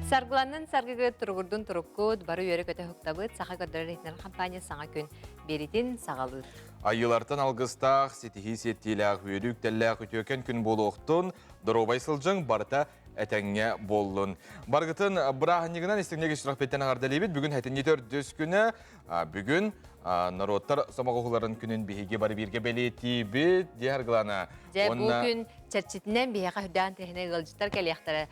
Саргыланнын саргыгы туругурдун туруккут, бары үөрэ-көтө уһуктабыт, саха көрдөрөр иһитинэр компания саҥа күн биэритин саҕалыыр. Айыылартан алгыстаах, ситиһии сиэттиилээх, үөрүү үктэллээх үтүөкэн күн буолуохтун, доруобай сылдьыҥ, барыта этэҥҥэ буоллун. Баргытын бырааһынньыгынан истиҥник ис-сүрэхпиттэн эҕэрдэлиибит. Бүгүн хэтинньи төрдүс күнэ. Бүгүн норуоттар сомоҕоһууларын күнүн биһиги бары бииргэ бэлиэтиибит, дии Саргылана. Дьэ, бу күн чэрчитинэн биһиэхэ үрдээн тэһинэ ыалдьыттар кэлиэхтэрэ.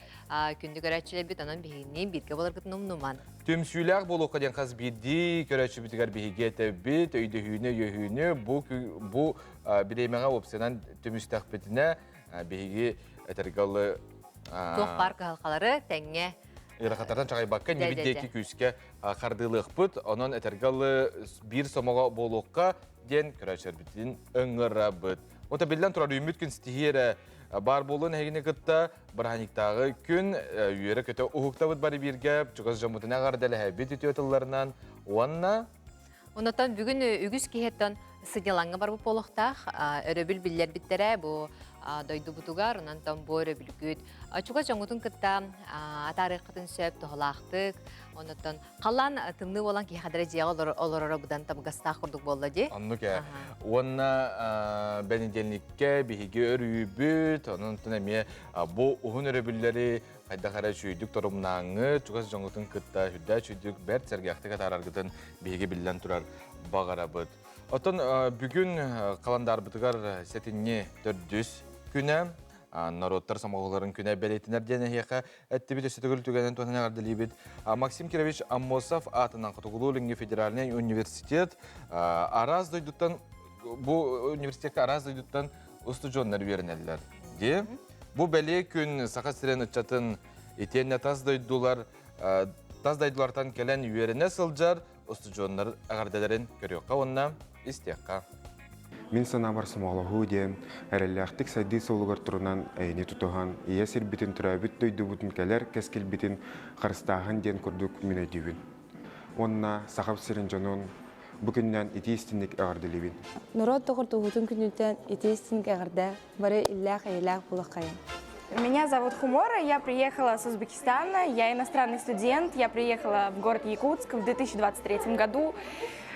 Күндү көрөөччүлэрбит, онон биһигинниин бииргэ буоларгытын умнуман. Түмсүүлээх буолуохха диэн хас биирдии көрөөччүбүтүгэр биһиги этэбит, өйдөһүүнү, өйөһүүнү бу, бу бириэмэҕэ уопсайынан түмүстэхпитинэ биһиги этэргэ дылы туох баар кыһалҕалары тэҥҥэ ыарахаттартан чаҕыйбакка ньибит диэки күүскэ хардыылыахпыт. Онон этэргэ дылы биир сомоҕо буолуохха диэн көрөөччүлэрбитин ыҥырабыт. Ота биллэн турар үүммүт күн ситиһии эрэ баар буолуон эһигини кытта бырааһынньыктааҕы күн үөрэ-көтө уһуктабыт бары бииргэ чугас дьоммутун эҕэрдэлэһэбит үтүө тылларынан уонна Онотон бүгүн үгүс киһиттэн сынньалаҥҥа барбыт буолуохтаах. Өрөбүл биллэрбиттэрэ бу дойдубутугар, онон бу өрөбүлгүт чугас дьоҥҥутун кытта атаарыаххытын сөп, туһалаахтык. Онотон халлаан тымныы буолан киһиэхэ дьиэҕэ олороро быдан табыгастаах курдук буолла дии. Оннук ээ. Уонна бэнидиэнньиккэ биһиги өрүүбүт, онон эмиэ бу уһун өрөбүллэри хайдах эрэ үчүгэйдик торумнааҥҥыт, чугас дьоҥҥутун кытта сүрдээх үчүгэйдик бэрт сэргэхтик атаараргытын биһиги биллэн турар баҕарабыт. Оттон бүгүн халандаарбытыгар сэтинньи төрдүс күнэ, норуоттар сомоҕолорун күнэ бэлиэтинэр диэн эһиэхэ эттибит өссө төгүл түгэнин туһунан эҕэрдэлиибит. Максим Кирович Аммосов аатынан Хотугулуу-Илиҥҥи федеральнай университет араас дойдуттан бу университекка араас дойдуттан устудьуоннар үөрэнэллэр дии. Бу бэлиэ күн Саха сирин ыччатын итиэннэ тас дойдулар тас дойдулартан кэлэн үөрэнэ сылдьар устудьуоннар эҕэрдэлэрин көрүөххэ уонна истиэххэ. Мин санаабар сомоҕолоһуу диэн эрэллээхтик сайдыы суолугар турунан эйэни тутуһан, ийэ сирбитин, төрөөбүт дойдубутун кэлэр кэскилбитин харыстааһын диэн курдук мин өйдүүбүн. Уонна Сахам сирин дьонун бу күнүнэн итии-истиҥник эҕэрдэлиибин. Норуот доҕордоһуутун күнүттэн итии-истиҥник эҕэрдэ, бары иллээх-эйэлээх буолуоххайын. Меня зовут Хумора, я приехала с Узбекистана, я иностранный студент, я приехала в город Якутск в 2023 году.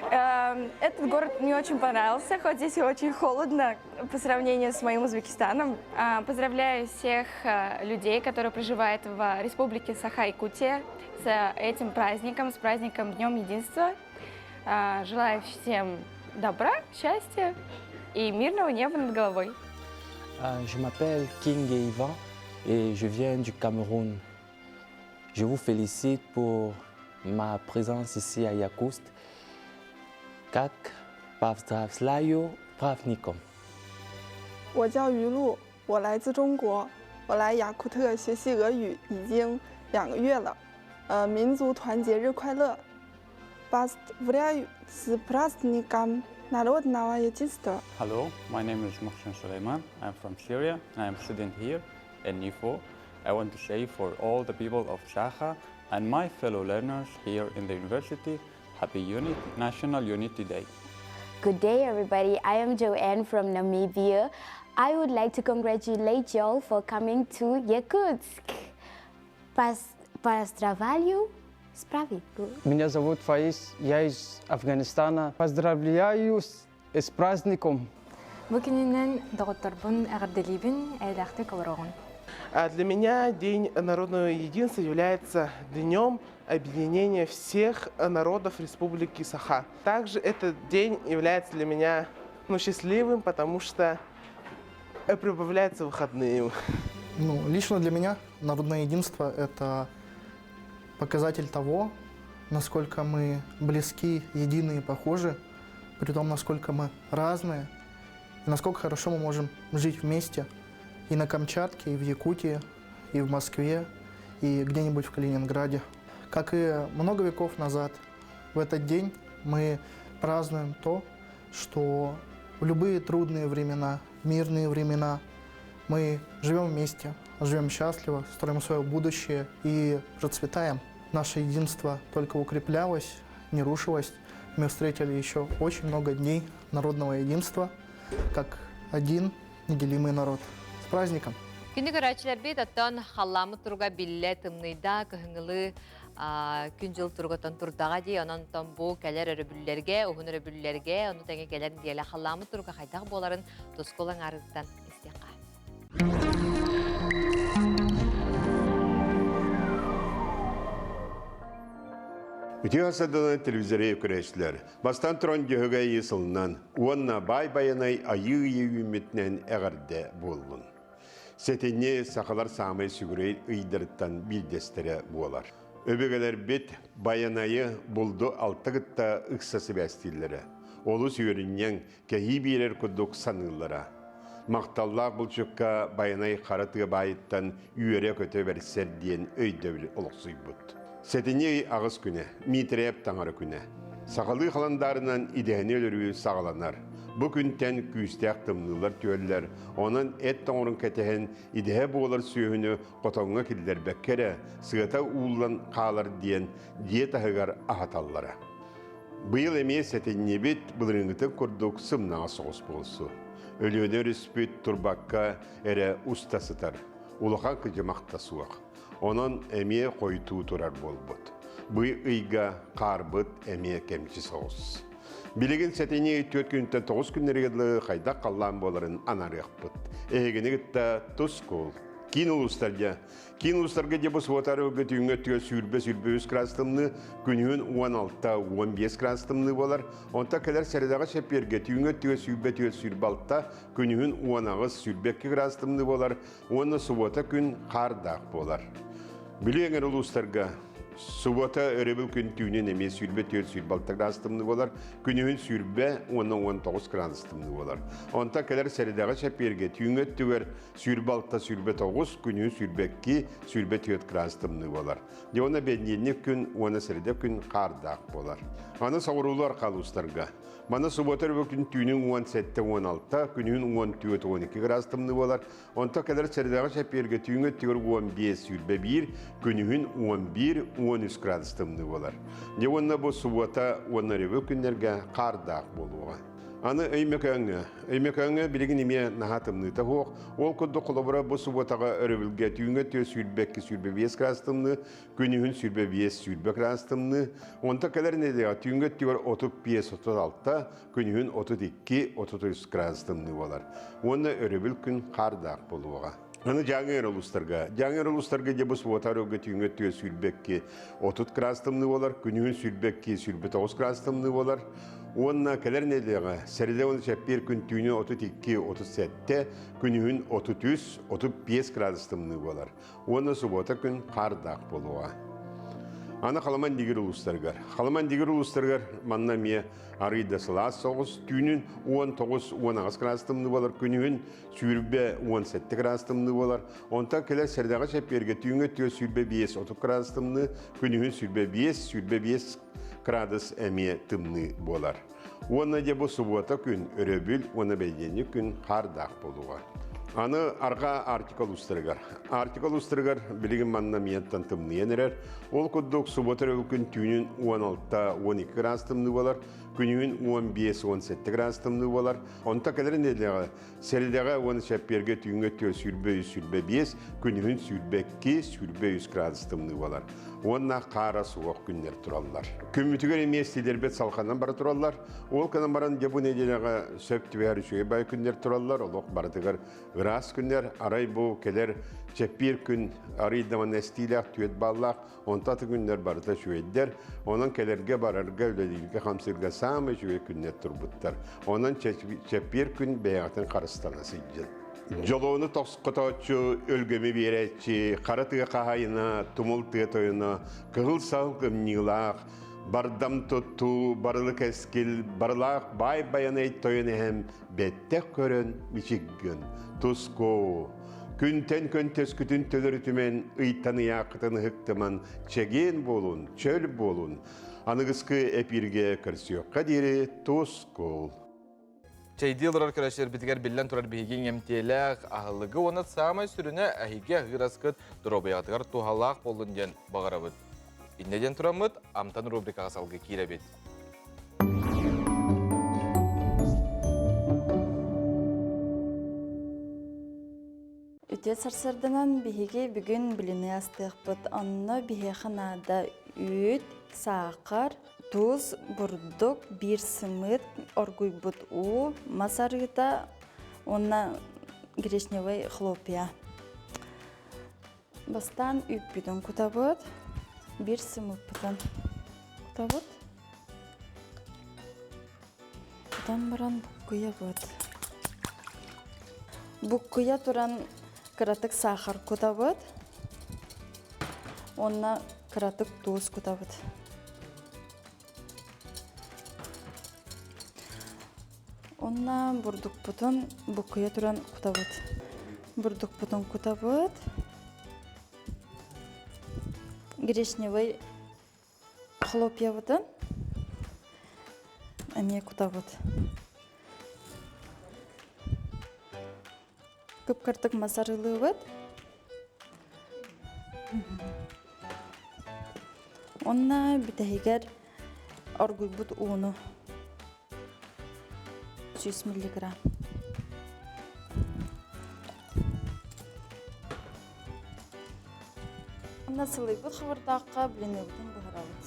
Этот город мне очень понравился, хоть здесь и очень холодно по сравнению с моим Узбекистаном. Поздравляю всех людей, которые проживают в республике Саха-Якутия с этим праздником, с праздником Днем Единства. Желаю всем добра, счастья и мирного неба над головой. Je m'appelle King Ivan et je viens du Cameroun. Je vous félicite pour ma présence ici à Yakoutsk. Как поздравляю праздником. 我叫于露，我来自中国，我来雅库特学习俄语已经2个月了。民族团结日快乐！Поздравляю с праздником народного единства. Hello, my name is Mohsen Suleiman. I'm from Syria and I'm a student here in NIFO. I want to say for all the people of Sakha and my fellow learners here in the university, Happy National Unity Day. Good day, everybody. I am Joanne from Namibia. I would like to congratulate you all for coming to Yakutsk. Поздравляю с праздником. Меня зовут Фаиз, я из Афганистана. Поздравляю с праздником. Бу күнүнэн доҕотторбун эҕэрдэлиибин эйэлээхтик олоруоҕуҥ. Для меня День народного единства является днем объединения всех народов Республики Саха. Также этот день является для меня, ну, счастливым, потому что прибавляются выходные. Ну, лично для меня народное единство – это показатель того, насколько мы близки, едины и похожи, при том, насколько мы разные, и насколько хорошо мы можем жить вместе и на Камчатке, и в Якутии, и в Москве, и где-нибудь в Калининграде. Как и много веков назад, в этот день мы празднуем то, что в любые трудные времена, мирные времена мы живем вместе, живем счастливо, строим свое будущее и процветаем. Наше единство только укреплялось, не рушилось. Мы встретили еще очень много дней народного единства, как один неделимый народ. С праздником! Күнү көрөөччүлэрбит оттон халлааммыт туруга биллэ тымныйда, кыһыҥҥылыы күн-дьыл туругаттан турдаҕа дии. Онон бу кэлэр өрөбүллэргэ, уһун өрөбүллэргэ, ону тэҥэ кэлэр нэдиэлэ халлааммыт туруга хайдах буоларын тускул аҥаарыттан истиэххэ. Үтүө садынан телевизоры көрөөччүлэр. Бастан туран Дьөһөгөй ыйы сылынан уонна Баай Байанай айыы ыйы үүммүтүнэн эҕэрдэ буоллун. Сэтинньи сахалар саамай сүгүрэй ыйдарыттан биирдэстэрэ буолар. Өбүгэлэрбит Байанайы булду алта кытта ыкса сибээстииллэрэ. Олус үөрүнньэҥ, кэһии биэрэр курдук саныыллара. Махталлаах булчукка Байанай хара тыа баайыттан үөрэ-көтө бэрсэр диэн өйдөбүл олохсуйбут. Сэтинньи ый аҕыс күнэ, Миитэрээп таҥара күнэ. Сахалыы халандаарынан идэһэни өлөрүү саҕаланар. Бу күнтэн күүстээх тымныылар түөллэр, онон эт тоҥорун кэтэһэн идэһэ буолар сүөһүнү хотоҥҥо киллэрбэккэ эрэ, сыата ууллан хаалар диэн дьиэ таһыгар аһаталлара. Быйыл эмиэ сэтинньибит былырыыҥҥытын курдук сымнаҕас соҕус буолсу. Өлүөнэ өрүспүт турбакка эрэ уста сытар. Улахан кыдьымах да суох. Онон эмиэ хойутуу турар буолбут. Бу ыйга хаарбыт эмиэ кэмчи соҕус. Билигин сэтинньи 4 күнтэн 9 күннэригэр дылы хайдах халлаан буоларын анарыахпыт. Эһигини кытта тускул. Киин улуустарга Киин улуустарга дьэ бу суотар ылга түүҥҥэ өттүгэр сүүрбэ-сүүрбэ үс градус тымныы, күнүһүн 16-15 градус тымныы буолар. Онтон кэлэр сэрэдэҕэ чэппиэргэ түүҥҥэ өттүгэр 24-26, күнүһүн 18-22 градус тымныы буолар уонна субуота күн хаардаах буолар. Бүлүү эҥэр улуустарга субуота өрөбүл күн түүнүн эмиэ 24-26 градус тымныы буолар, күнүһүн 20 уонна 19 градус тымныы буолар. Онтон кэлэр сэрэдэҕэ чэппиэргэ түүҥҥэ өттүгэр 26, 29, күнү 22, 24 градус тымныы буолар. Дьэ уонна бэнньиэнньик күн уонна сэрдэ күн хаардаах буолар. Аны соҕуруулуу архалуустарга. Маны субуота өрөбүл күн түүнүн 17-16, күнүһүн 14-12 градус тымныы буолар. Онто кэлэр сэрдэҕэ чэппиэргэ түүҥҥэ өттүгэр 15-21, күнүһүн 11-13 градус тымныы буолар. Дьэ уонна бу субуота уонна өрөбүл күннэргэ хаардаах буолуоҕа. Аны Өймөкөөҥҥө. Өймөкөөҥҥө билигин эмиэ наһаа тымныыта суох. Ол курдук холобура бу субуотаҕа өрөбүлгэ түүҥҥэ өттүгэр 22 25 градус тымныы, күнүһүн 25 20 градус тымныы. Онто кэлэр нэдиэлэҕэ түүҥҥэ өттүгэр 35 36, күнүһүн 32 33 градус тымныы буолар. Уонна өрөбүл күн хаардаах буолуоҕа. Аны Дьааҥы эрэ улуустарга. Дьааҥы эрэ улуустарга дьэ бу субуота өрөбүлгэ түүҥҥэ өттүгэр 22 30 градус тымныы буолар, күнүһүн 22 29 градус тымныы буолар. Уонна кэлэр нэдиэлэҕэ сэрэдэ уонна чэппиэр күн түүнү 32 37, күнүһүн 33 35 градус тымныы буолар. Уонна субуота күн хаардаах буолуоҕа. Аны Халаман Дигир улуустарыгар. Халаман Дигир улуустарыгар манна эмиэ арыый да сылаас соҕус, түүнүн 19-18 градус тымныы буолар, күнүһүн 20-17 градус тымныы буолар. Онтон кэлэр сэрдэҕэ чэппиэргэ түүҥҥэ өттүгэр 25-30 градус тымныы, күнүһүн 25-25 градус эмиэ тымныы буолар. Уонна дьэ бу субуота күн, өрөбүл уонна бэйдиэнньик күн хаардаах буолуоҕа. Аны арҕаа Арктика улуустарыгар. Арктика улуустарыгар билигин манна миэнтэн тымныйан эрэр. Ол курдук субуота өрөбүл күн түүнүн 16-12 градус тымныы буолар, күнүһүн 15-17 градус тымныы буолар. Онто кэлэр нэдиэлэҕэ Сэрэдэҕэ уонна чэппиэргэ түүҥҥэ өттүгэр 23 25, күнүһүн 22 23 градус тымныы буолар. Уонна хаара суох күннэр тураллар. Күммүтүгэр эмиэ сидэрбэт салҕанан бара тураллар. Ол гынан баран дьэ бу нэдиэлэҕэ сөп түбэһэр үчүгэй бай күннэр тураллар. Олох барытыгар ыраас күннэр. Арай бу кэлэр чэппиэр күн арый даҕаны эстиилээх түөт бааллаах Онто аты күннэр барыта үчүгэйдэр. Онон кэлэргэ, барарга, үлэлииргэ, хамсыырга саамай үчүгэй күннэр турбуттар. Онон чэппиэр күн бэйэҕитин харыстана сылдьын. Дьолуону тосхотооччу, өлгөмү биэрээччи, хара тыа хаһаайына, тумул тыа тойоно, кыһыл сал кымньыылаах, бардам туттуу, барылы кэскил, барылаах баай байанай тойон эһэм бэттэх көрөн мичик гын, тускуу. Күнтэн көнтөскүтүн төлөрүтүмэн, ыйтан ыйааххытын ыһыктыман, чэгиэн буолун, чөл буолун. Аныгыскы эпииргэ көрсүөххэ диэри тускул. Чэйдии олорор көрөөччүлэрбитигэр биллэн турар биһиги иҥэмтиэлээх аһылыгы уонна саамай сүрүнэ эһиги аһыыр аскыт доруобуйаҕытыгар туһалаах буоллун диэн баҕарабыт. Иннэ диэн тураммыт Амтан рубрикаҕа салгыы киирэбит. Үтүө сарсыарданан биһиги бүгүн блины астыахпыт. Онно биһиэхэ наада үүт, саахар, туус, бурдук, биир сымыыт, оргуйбут уу, мас арыыта уонна гречневай хлопья. Бастаан үүппүтүн кутабыт, биир сымыыппытын кутабыт. Кутан баран буккуйабыт. Буккуйа туран кыратык саахар кутабыт уонна кыратык туус кутабыт. Уонна бурдукпутун буккуйа туран кутабыт. Бурдукпутун кутабыт. Гречневый хлопьябытын эмиэ кутабыт. Кып-кыртык мас арыылыыбыт. Уонна бүтэһигэр оргуйбут ууну 100 миллиграмм. Онно сылыйбыт хабырдаахха блиныбытын буһарабыт.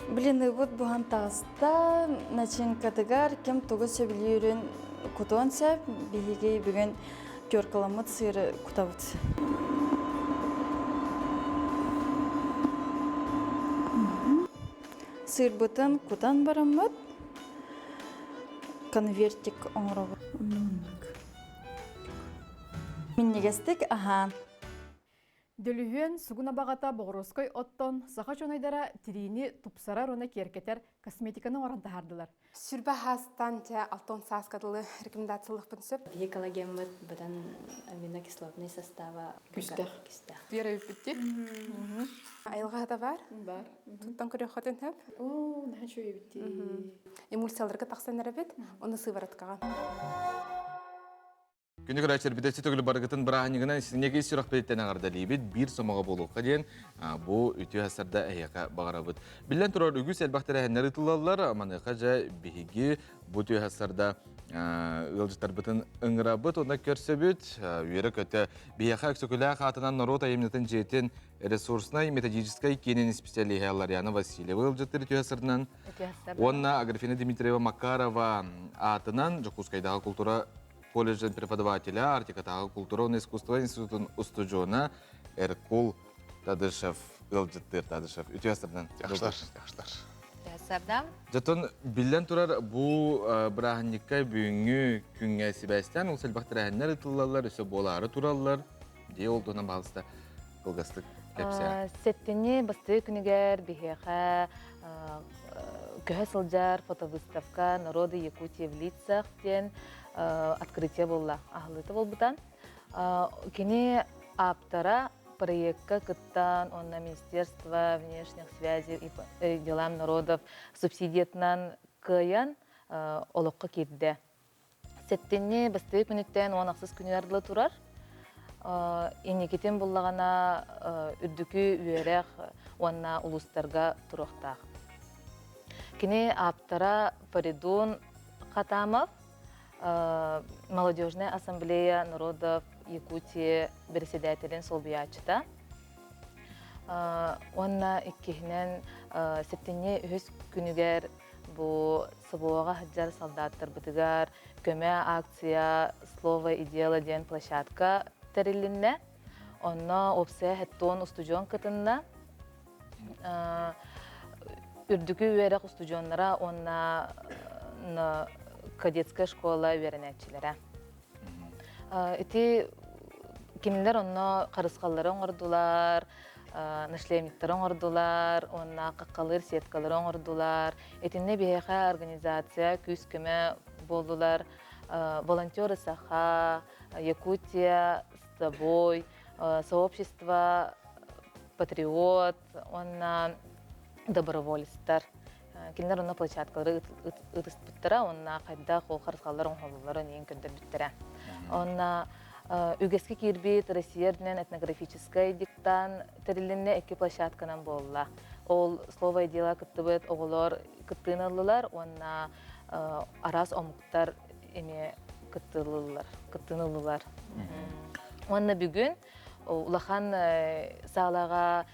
Блиныбыт буһан таҕыста, начинкатыгар ким тугу сөбүлүүрүн кутуон сөп. Биһиги бүгүн теркаламмыт сыыры кутабыт. Сыырбытын кутан бараммыт конвертик оҥоробут. Минньигэстик аһаан. Дөлүһүөн сугун абаҕата боҕуруоскай оттон саха чонойдара тириини тупсарар уонна киэркэтэр косметиканы оҥорон таһаардылар. Сүрбэ хаастан те алтон сааска дылы рекомендациялыахпын сөп. Биһи коллагеммыт быдан аминокислотный состава күстэх. Күстэх. Вера үппүтти. Айылҕа да бар. Бар. Туттан көрүөххүтүн сөп. Оо, наһаа үчүгэй эбит. Эмульсияларга тахсан эрэбит, оны сывороткаҕа. Күнү көрөөччүлэр бүтэ төгүл барыгытын бырааһынньыгынан синеги сүрэхпититтэн эҕэрдэлиибит, биир сомоҕо буолуохха диэн бу үтүө сарда эһиэхэ баҕарабыт. Биллэн турар, үгүс элбэх тэрээһиннэр ыытыллаллар. Маныаха дьэ биһиги бу үтүө сарда ыалдьыттарбытын ыҥырабыт уонна көрсөбүт. Үөрэ-көтө биһиэхэ Өксөкүлээх аатынан норуот айымньытын дьиэтин ресурснай методическай киинин исписэлииһэ Ларьяна Васильева ыалдьыттыр үтүө сарынан уонна Аграфена Дмитриева Макарова аатынан Дьокуускайдааҕы култуура колледжын преподавателя, Арктикатааҕы култуура уонна искусство институтун устудьуона Эркул Тадышев ыалдьыттыыр Тадышев. Үтүө сардан. Яхшылар, яхшылар. Сардам. Жотон биллэн турар бу бырааһынньыкка бүгүҥҥү күҥҥэ сибээстээн ол сэлбэх тэрээһиннэр ытыллаллар, өссө буолаары тураллар. Дии ол туһунан баһалыста кылгастык кэпсээ. Сэттинньи бастыы күнүгэр биһиэхэ көһө сылдьар фотовыставка «Народы Якутии в лицах» диэн открытие буолла, аһыллыыта буолбута. Кини ааптара проекка кыттан уонна Министерство внешних связей и делам народов субсидиятынан кыайан олоххо киирдэ. Сэттинньи бастыы күнүттэн 16 күнүгэр дылы турар. Инникитин буллаҕына үрдүкү үөрэх уонна улуустарга туруохтаах. Кини ааптара Фаридун Хатамов, Молодежная ассамблея народов Якутии председателин солбуйааччыта. Уонна иккиһинэн сэттинньи үһүс күнүгэр бу СВО-ҕа сылдьар солдаттарбытыгар көмө акция «Слово и дело» диэн площадка тэрилиннэ. Онно уопсайа хэттуон устудьуон кытынна. Үрдүкү үөрэх устудьуоннара уонна кадетская школа үөрэнээччилэрэ. Ити кинилэр онно харысхаллары оҥордулар, нашлемниктары оҥордулар уонна хаххалыыр сеткалары оҥордулар. Итиннэ биһиэхэ организация күүс-көмө буоллулар. Волонтеры Саха, Якутия с тобой, сообщество Патриот уонна доброволецтар. Кинилэр онно площадкалары ытыспыттара уонна хайдах ол харысхаллар оҥоһуллалларын иин көрдөрбүттэрэ. Уонна үгэскэ киирбит Россия үрдүнэн этнографическай диктант тэрилиннэ икки площадканан буолла. Ол Слово и дело кыттыбыт оҕолор кыттыыны ыллылар уонна араас омуктар эмиэ кыттыллылар, кыттыыны ыллылар. Уонна бүгүн улахан саалаҕа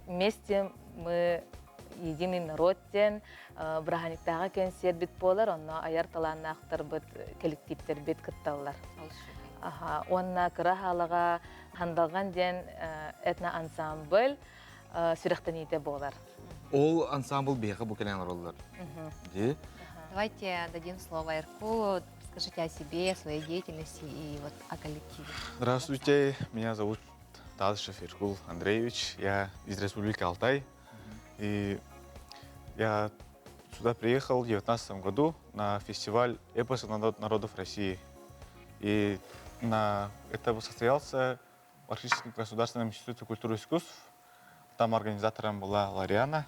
вместе мы единый народ диэн бырааһынньыктааҕы кэнсиэрбит буолар, онно айар талааннаахтарбыт, кэлэктииптэрбит кытталлар. Уонна кыра хаалаҕа Хандалҕан диэн этно-ансамбль сүрэхтэниитэ буолар. Ол ансамбль биһиэхэ бу кэлэн олороллор. Ди. Давайте дадим слово Эркулу. Скажите о себе, о своей деятельности и вот о коллективе. Здравствуйте, меня зовут Тадышев Иркул Андреевич. Я из Республики Алтай. И я сюда приехал в 2019 году на фестиваль эпоса народов России. И на... это состоялся в Арктическом государственном институте культуры и искусств. Там организатором была Лариана.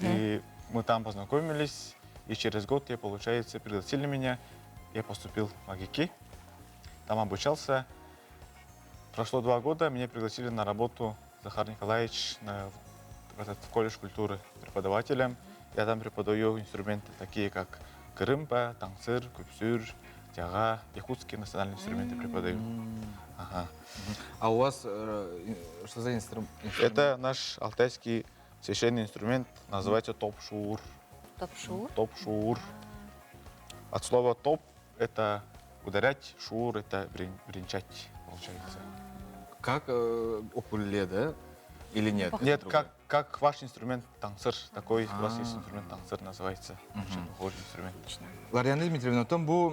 И мы там познакомились. И через год я, получается, пригласили меня. Я поступил в АГИКИ. Там обучался. Прошло 2 года, меня пригласили на работу Захар Николаевич в этот в колледж культуры преподавателем. Я там преподаю инструменты такие, как кырыымпа, таҥсыр, күпсүүр, дьаҕа, якутские национальные инструменты преподаю. Ага. А у вас что за инструмент? Это наш алтайский священный инструмент, называется топ-шуур. Топ-шуур? Топ-шуур. От слова топ – это ударять, шуур – это бренчать, получается. Как укулеле, да? Или нет? Нет, как ваш инструмент таҥсыр. Такой у вас есть инструмент таҥсыр называется. Очень похожий инструмент. Лариана Дмитриевна, оттон бу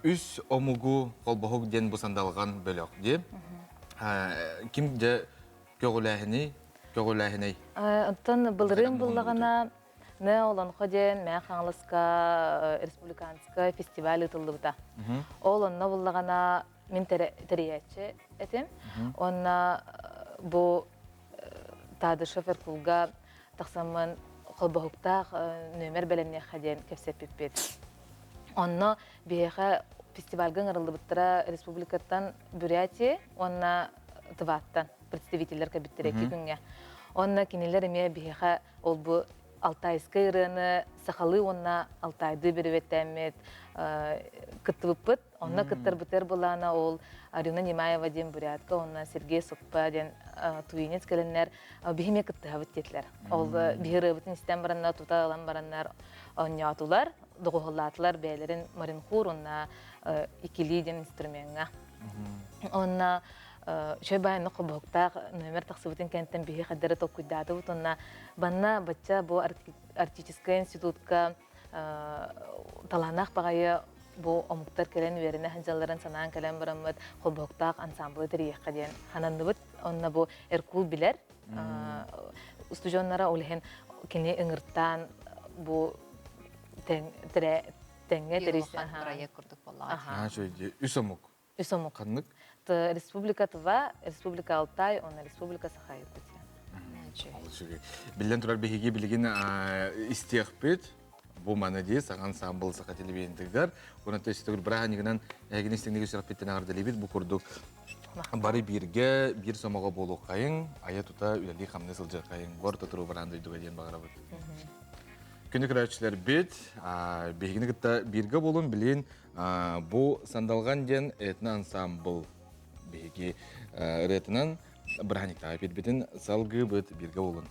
үс омугу холбоһук диэн бу Сандалҕан бөлөх дии. Ким дьэ көҕүлээһини, көҕүлээһинэй? Оттон былырыын буллаҕына Мэ Олонхо диэн Мэ Хаҥаласка республиканскай фестиваль ыытыллыбыта. Ол онно буллаҕына мин тэрийээччи этим. Онно бу Тадышев Эркулга тахсаммын холбоһуктаах нүөмэр бэлэмниэххэ диэн кэпсэппиппит. Онно биһиэхэ фестивальга ыҥырыллыбыттара республикаттан Бурятия уонна Тываттан представителлэр кэлбиттэрэ икки күҥҥэ. Онно кинилэр эмиэ биһиэхэ ол бу алтайскай ырыаны сахалыы уонна алтайдыы бүрүбэттээммит кыттыбыппыт. Онно кыттарбытыгар былаана ол Арина Немаева диэн бурятка, онно Сергей Суппа диэн тувинец кэлэннэр биһи эмиэ кыттыһабыт диэтилэр. Ол биһи ырыабытын истэн бараннар, тута ылан бараннар оонньоотулар, доҕуһуллаатылар бэйэлэрин моринхур уонна икилии диэн инструмеҥҥа. Онно үчүгэй баайны холбоһуктаах номер тахсыбытын кэнниттэн биһи хайдары толкуйдаатыбыт уонна банна бачча бу Арктическай институтка талааннаах баҕайы бу омуктар кэлэн үөрэнэ сылдьалларын санаан кэлэн бараммыт холбоһуктаах ансамблы тэрийиэххэ диэн хананныбыт. Онно бу Эркул билэр устудьуоннара ол иһин кини ыҥыртаан бу тэҥҥэ тэрийсэн проект курдук буоллаҕа. Үс омук. Үс омук. Ханнык? Республика Тыва, Республика Алтай, уонна Республика Саха-Якутия. Биллэн турар биһиги билигин истиэхпит бу маны дии саҥа ансамбл саха телевидениетыгар уонна төстөгүл бырааһынньыгынан эһигини истиҥник сүрэхпиттэн эҕэрдэлиибит бу курдук бары бииргэ биир сомоҕо буолуоххайыҥ айа тута үлэлии хамныы сылдьыаххайыҥ бор тотуру бараан дойдуга диэн баҕарабыт күнү көрөөччүлэрбит биһигини кытта бииргэ буолун билин бу Сандалҕан диэн этно ансамбл биһиги ырыатынан бырааһынньыктааҕы биэрбитин салгыыбыт бииргэ буолун.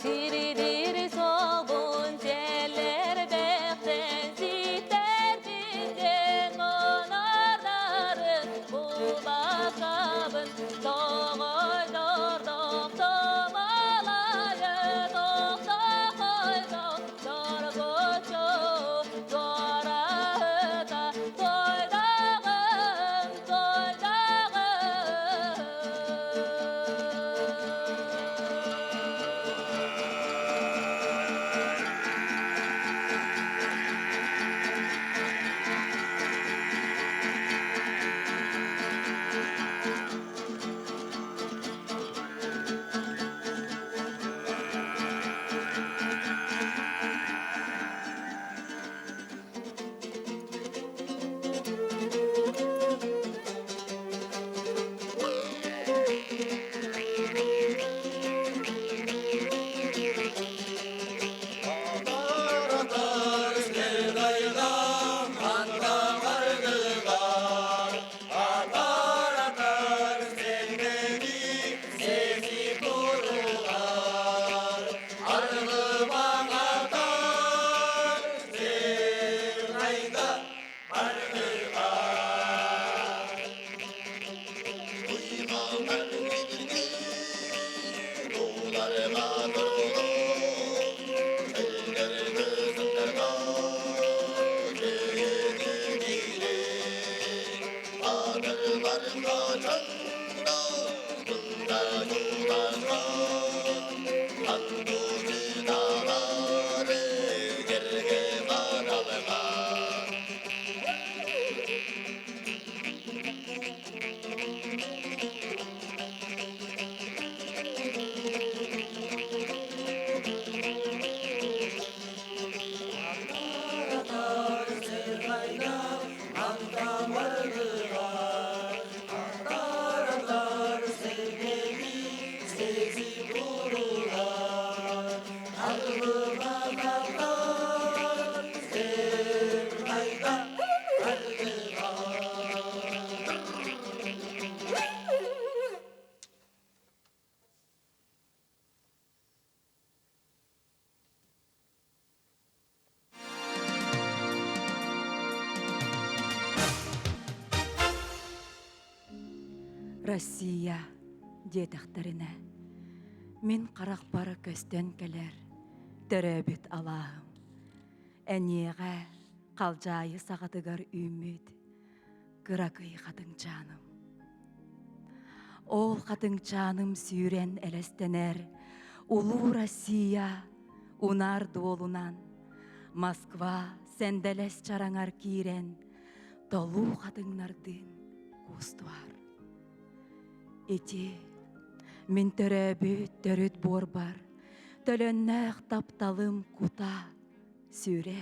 Сиридир солбун сэлэр бэхтэн ситэрбитен онордарын булбакабын тоҕойдордох томалайы тохтохойдох доргучу туораһыта тойдаҕым тойдаҕым. Россия диэтэхтэринэ, мин харахпар көстөн кэлэр төрөөбүт алааһым. Эниэҕэ халдьаайы саҕатыгар үүммүт кыракый хатыҥчааным. Ол хатыҥчааным сүүрэн элэстэнэр улуу Россия унаар дуолунан Москва сэндэлэс чараҥар киирэн толуу хатыҥнардыын куустуһар. Ити мин төрөөбүт төрүт буорбар төлөннөөх тапталым кута сүрэ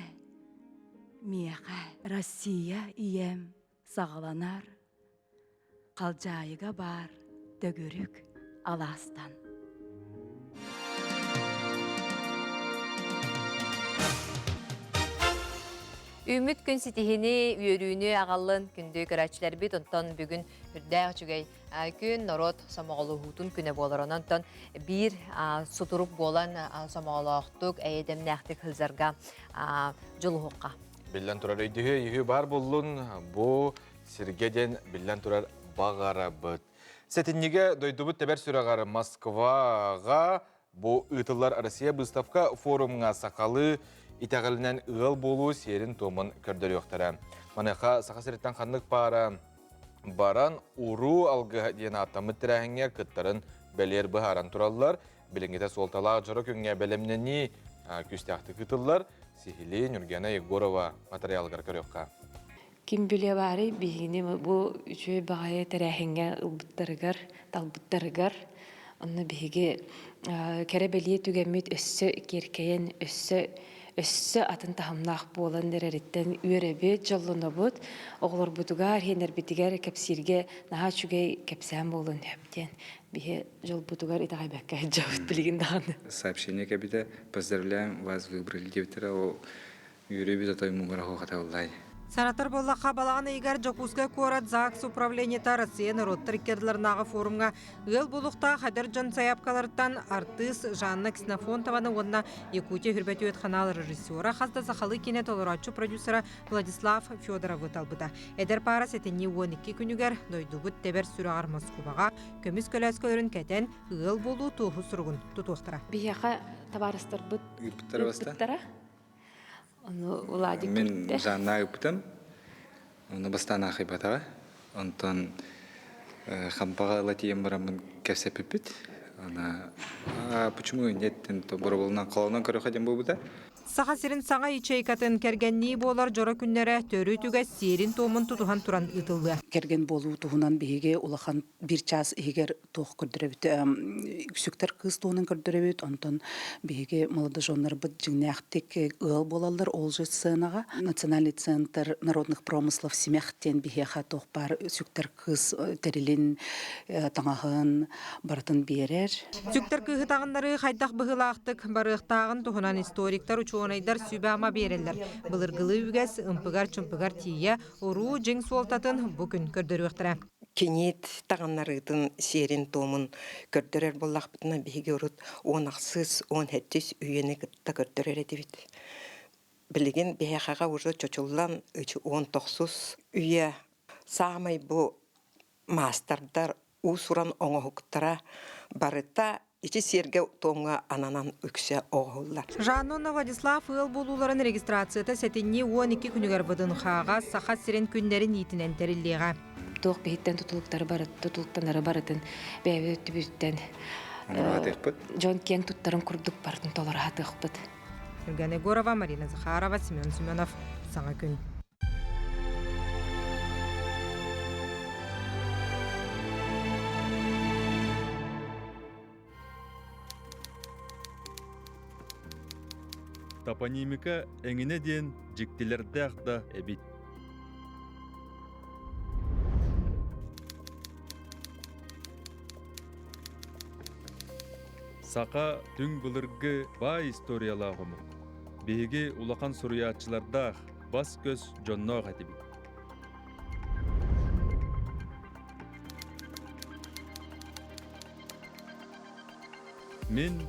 миэхэ Россия ийэм саҕаланар Халдьаайыга баар төгүрүк алаастан. Үүммүт күн ситиһини, үөрүүнү аҕаллын күндү көрөөччүлэрбит, онтон бүгүн үрдээх үчүгэй күн норуот сомоҕолоһуутун күнэ буолар. Онон биир сутурук буолан сомоҕолоохтук, эйэдэмнээхтик сылдьарга дьулуһукка. Биллэн турар өйдөһүү өйүһүү баар буоллун, бу сиргэ диэн биллэн турар баҕарабыт. Сэтинньигэ дойдубут тэбэр сүрэҕэр Москваҕа бу ыытыллар Россия выставка форумҥа сахалыы итэҕэлинэн ыал буолуу сиэрин-туомун көрдөрүөхтэрэ. Маныаха Саха сириттэн ханнык паара баран уруу алгыһа диэн ааттаммыт тэрээһиҥҥэ кыттарын бэлиэр быһааран тураллар. Билиҥҥитэ суолталаах дьоро күҥҥэ бэлэмнэнии күүстээхтик ыытыллар. Сиһилии Нюргена Егорова матырыйаалыгар көрүөххэ. Ким билиэ баарый, биһигини бу үчүгэй баҕайы тэрээһиҥҥэ ылбыттарыгар, талбыттарыгар, онно биһиги кэрэ бэлиэ түгэммит өссө киэркэйэн, өссө өссө атын таһымнаах буолан эрэриттэн үөрэбит, дьоллонобут. Оҕолорбутугар, иһиэннэрбитигэр кэпсииргэ наһаа үчүгэй кэпсээн буолуон сөп диэн биһи дьолбутугар итэҕэйбэккэ сылдьабыт билигин даҕаны. Сообщение кэбитэ поздравляем вас выбрали диэбиттэрэ ол үөрүүбүт отой муҥура хуохатабыллай. Санатар буоллахха, балаҕан ыйыгар Дьокуускай куорат ЗАГС управлениета Россия норуоттар икки ардыларынааҕы форумҥа ыал буолуохтаах эдэр дьон сайаапкаларыттан артыыс Жанна Ксенофонтованы уонна Якутия Хүрбэтүөт ханаал режиссера, хас да сахалыы киинэ толорооччу продюсера Владислав Федоровы талбыта. Эдэр паара сэтинньи 12 күнүгэр дойдубут тэбэр сүрэҕэр Москубаҕа көмүс көлөөскөлөрүн кэтэн, ыал буолуу туоһу суругун тутуохтара. Биһиэхэ табаарыстарбыт ыыппыттара. Ону Владик Мин Жанна ыыппытым. Ону бастаан аахайбатаҕа. Онтон хампаҕа ыла тиийэн бараммын кэпсэппиппит. Ана почему нет боробулунан холонон көрүөххэ диэн буолбута. Саха сирин саҥа ячейкатын кэргэннии буолар дьоро күннэрэ төрүт үгэс сиэрин-туомун тутуһан туран ыытыллыа. Кэргэн буолуу туһунан биһиги улахан биир чаас иһигэр туох көрдөрөбүт үксүктэр кыыс туһунан көрдөрөбүт онтон биһиги молодоженнарбыт дьиҥнээхтик ыал буолаллар ол же сценаҕа национальный центр народных промыслов симэх диэн биһиэхэ туох баар сүктэр кыыс тэрилин таҥаһын барытын биэрэр Сүктэр кыыһы таҕыннарыы хайдах быһыылаахтык барыахтааҕын туһунан историктар, учуонайдар сүбэ-ама биэрэллэр. Былыргылыы үгэс ымпыгар-чымпыгар тиийэ уруу дьиҥ суолтатын бу күн көрдөрүөхтэрэ. Киниит таҕыннарыытын сиэрин-туомун көрдөрөр буоллахпытына, биһиги урут уон ахсыс, уон сэттис үйэни кытта көрдөрөр этибит. Билигин биһиэхэҕэ уже чочуллан уон тохсус үйэ саамай бу маастардар уус-уран оҥоһуктара барыта ити сиэргэ-туомҥа ананан үксэ оҥоһуллар. Жанна Владислав ыал буолууларын регистрацията сэтинньи 12 күнүгэр ВДНХ-ҕа Саха сирин күннэрин иитинэн тэриллиэҕэ. Туох биһиттэн тутулуктары барыт, тутулуктанары барытын бэйэбит өттүбүттэн дьон киэҥ туттарын курдук барытын толоро сатыахпыт. Евгения Егорова, Марина Захарова, Семен Семенов. Саҥа күн. Топонимика эҥинэ диэн дьиктилэрдээх да эбит. Саха түҥ былыргы баай историялаах омук. Биһиги улахан суруйааччылардаах, бас-көс дьонноох этибит. Мин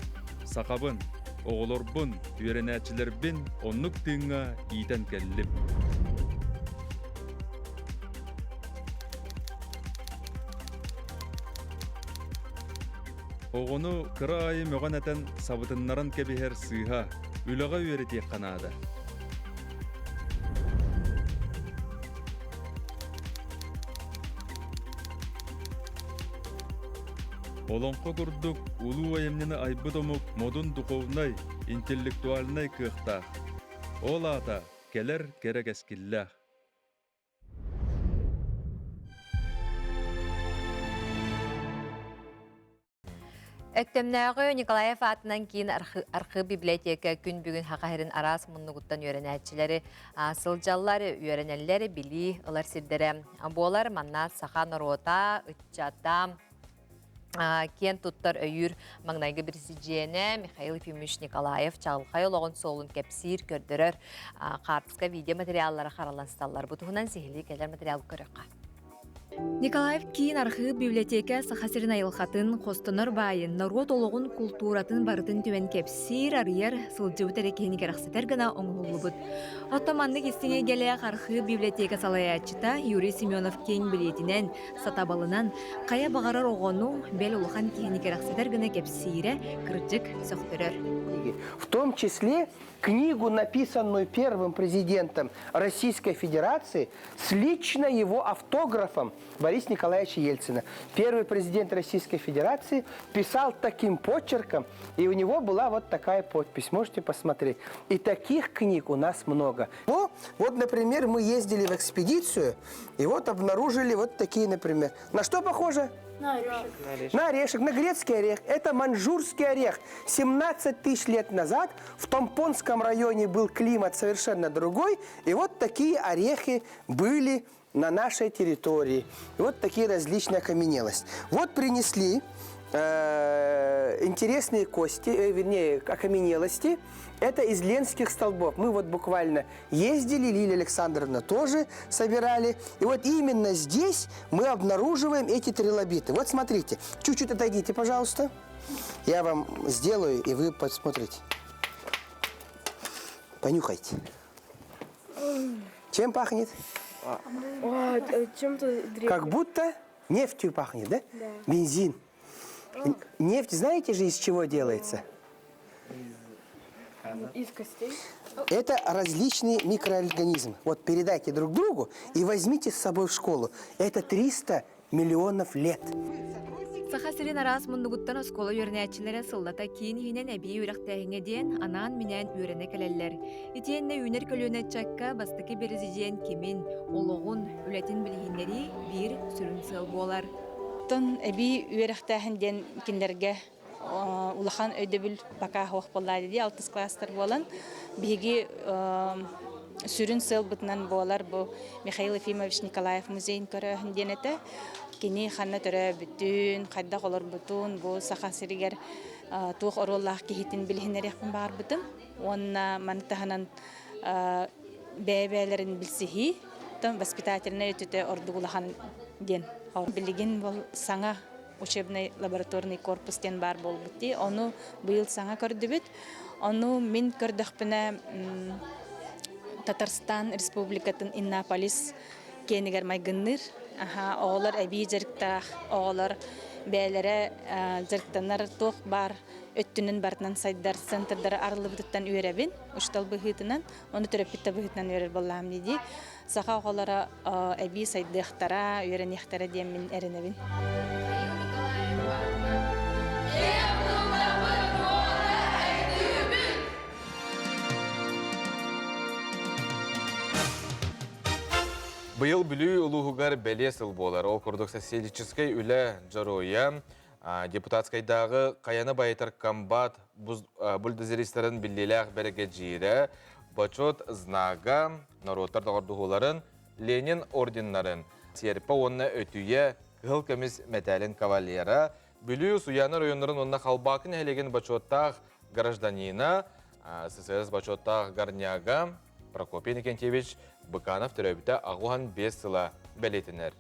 сахабын, оҕолорбун, үөрэнээччилэрбин оннук тыыҥҥа иитэн кэллим. Оҕону кыра аайы мөҕөн-этэн сабытыннаран кэбиһэр сыыһа, үлэҕэ үөрэтиэххэ наада. Олоҥхо курдук улуу айымньыны айбыт омук модун духовнай, интеллектуальнай кыахтаах. Ол аата кэлэр кэрэ кэскиллээх. Өктөмнөөҕү Николаев аатынан киин архыып библиотека күн бүгүн Саха сирин араас муннугуттан үөрэнээччилэри сылдьаллар, үөрэнэллэр, билии ылар сирдэрэ буолар. Манна саха норуота, ыччата киэн туттар өйүүр маҥнайгы бирисидьиэнэ Михаил Ефимович Николаев чаҕылхай олоҕун суолун кэпсиир, көрдөрөр хаартыска видеоматериаллара хараллан сыталлар. Бу туһунан сиһилии кэлэр материал көрүөххэ. Николаев киин архыып библиотека Саха сирин айылҕатын, хостонор баайын, норуот олоҕун, култууратын барытын түмэн кэпсиир, арыйар, сылдьыбыт эрэ киһини кэрэхсэтэр гына оҥоһуллубут. Оттон маннык истиҥ эйгэлээх архыып библиотека салайааччыта Юрий Семенов киэҥ билиитинэн, сатабылынан хайа баҕарар оҕону, бэл улахан киһини кэрэхсэтэр гына кэпсиирэ, кырдьык, сөхтөрөр. В том числе книгу, написанную первым президентом Российской Федерации, с лично его автографом. Бориса Николаевича Ельцина. Первый президент Российской Федерации писал таким почерком, и у него была вот такая подпись. Можете посмотреть. И таких книг у нас много. Ну, вот, например, мы ездили в экспедицию, и вот обнаружили вот такие, например. На что похоже? На орешек. На орешек, на грецкий орех. Это маньчжурский орех. 17 тысяч лет назад в Томпонском районе был климат совершенно другой. И вот такие орехи были на нашей территории. И вот такие различные окаменелости. Вот принесли интересные кости, вернее, окаменелости. Это из ленских столбов. Мы вот буквально ездили, Лилия Александровна тоже собирали. И вот именно здесь мы обнаруживаем эти трилобиты. Вот смотрите, чуть-чуть отойдите, пожалуйста. Я вам сделаю, и вы посмотрите. Понюхайте. Чем пахнет? Чем-то древним. Как будто нефтью пахнет, да? Да. Бензин. Нефть, знаете же, из чего делается? Из костей. Это различные микроорганизмы. Вот передайте друг другу и возьмите с собой в школу. Это 300 миллионов лет. Саха сирин араас муннугуттан оскуола үөрэнээччилэрэ сыллата киин иһинэн эбии үөрэхтээһиҥҥэ диэн анаан-минээн үөрэнэ кэлэллэр. Итиэннэ үүнэр көлүөнэ ыччакка бастакы бэрэсидьиэн кимин, олоҕун, үлэтин билиһиннэрии биир сүрүн сыал буолар. Оттон эбии үөрэхтээһин диэн кинилэргэ улахан өйдөбүл пока суох буолла дии алтыс класстар буолан биһиги сүрүн сыалбытынан буолар бу Михаил Ефимович Николаев музейын көрөөһүн диэн этэ. Кини ханна төрөөбүтүн, хайдах олорбутун, бу Саха сиригэр туох оруоллаах киһитин билиһиннэриэхпин баҕарбытым. Уонна маны таһынан бэйэ-бэйэлэрин билсиһии, воспитательнай өттүтэ ордук улахан диэн. Билигин бұл саҥа учебный лабораторный корпус диэн баар буолбут дии. Ону быйыл саҥа көрдүбүт. Ону мин көрдөхпүнэ Татарстан Республикатын Иннополис киэнигэр майгынныыр. Аха, оҕолор эбии дьарыктаах, оҕолор бэйэлэрэ дьарыктанар туох баар өттүнэн барытынан сайдар центрдары арыллыбытыттан үөрэбин, учуутал быһыытынан, ону төрөппүт да быһыытынан үөрэр буоллаҕым дии. Саха оҕолоро эбии сайдыахтара, үөрэниэхтэрэ диэммин эрэнэбин. Быйыл Бүлүү улууһугар бэлиэ сыл буолар. Ол курдук социалистическай үлэ дьоруойа, депутатскайдааҕы хайаны байытар комбат бульдозеристарын биллиилээх бэрэгэдьиирэ, бочуот знага, норуоттар доҕордоһууларын, Ленин орденнарын, Сиэрпэ уонна Өтүйэ кыһыл көмүс мэтээлин кавалера, Бүлүү Суяна районнарын уонна Халбаакы нэһилиэгин бочуоттаах гражданина, СССР бочуоттаах горняга Прокопий Никентьевич Быканов төрөөбүтэ 85 сыла бэлиэтэнэр.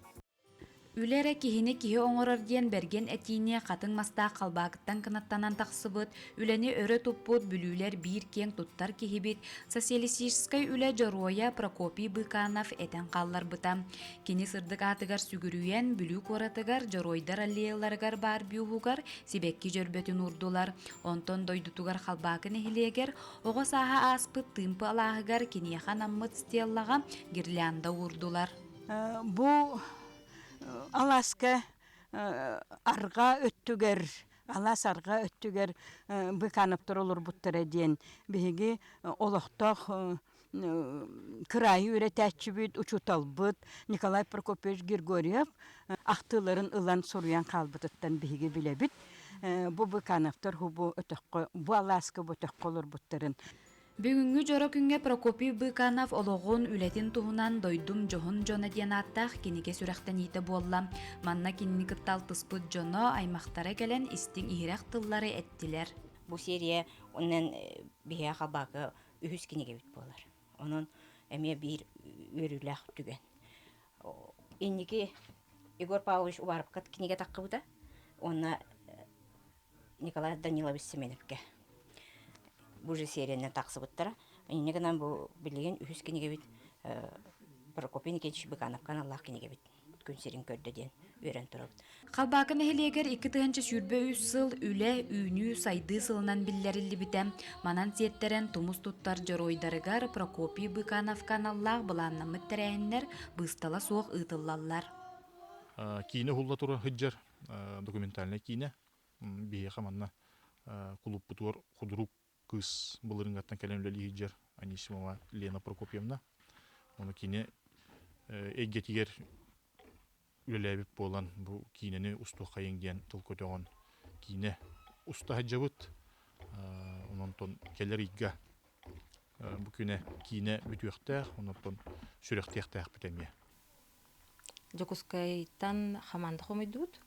Үлэ эрэ киһини киһи оҥорор диэн бэргэн этиини хатыҥ мастаах халбаакыттан кынаттанан тахсыбыт, үлэни өрө туппут бүлүүлэр биир киэҥ туттар киһибит, социалистическай үлэ дьоруойа Прокопий Быканов этэн хаалларбыта. Кини сырдык аатыгар сүгүрүйэн, Бүлүү куоратыгар Дьоруойдар аллеяларыгар баар бюһугар сибэкки дьөрбөтүн уурдулар. Онтон дойдутугар Халбаакы нэһилиэгэр оҕо сааһа ааспыт Тыымпы алааһыгар киниэхэ анаммыт стеллаҕа гирлянда уурдулар. Бу алааска арҕаа өттүгэр алаас арҕаа өттүгэр Быкановтар олорбуттара диэн биһиги олохтоох кыраайы үөрэтээччибит, учууталбыт Николай Прокопьевич Григорьев ахтыыларын ылан суруйан хаалбытыттан биһиги билэбит. Бу Быкановтар бу өтөххө, бу алааска бу өтөххө олорбуттарын. Бүгүҥҥү дьоро күҥҥэ Прокопий Быканов олоҕун, үлэтин туһунан «Дойдум дьоһун дьоно» диэн ааттаах кинигэ сүрэхтэниитэ буолла. Манна кинини кытта алтыспыт дьоно, аймахтара кэлэн истиҥ-иһирэх тыллары эттилэр. Бу серия онон биһиэхэ халбаакы үһүс кинигэбит буолар. Онон эмиэ биир үөрүүлээх түгэн. Инники Егор Павлович Уваровка кинигэ таххыбыта. Уонна Николай Данилович Семеновка бу же сериянан тахсыбыттара. Инньэ гынан бу билигин үһүс кинигэбит Прокопий Никитич Быкановка аналлаах кинигэбит күн сирин көрдө диэн үөрэн турабыт. Халбаакы нэһилиэгэр 2023 сыл үлэ, үүнүү, сайдыы сылынан биллэриллибитэ. Манан сиэттэрэн тумус туттар дьоруойдарыгар Прокопий Быкановка аналлаах былааннаммыт тэрээһиннэр быыстала суох ыытыллаллар. Киинэ уһулла тура сылдьар документальнай киинэ. Биһиэхэ манна кулууппутугар худрук кыыс былырыыҥҥаттан кэлэн үлэлии сылдьар Анисимова Лена Прокопьевна. Ону кини эйгэтигэр үлэлээбит буолан бу киинэни устуоххайыҥ диэн тыл көтөҕөн киинэ уста сылдьабыт. Онон кэлэр ыйга бу күнэ киинэ бүтүөхтээх, онон сүрэхтиэхтээхпит эмиэ. Дьокуускайтан хамаанда хомуйдубут.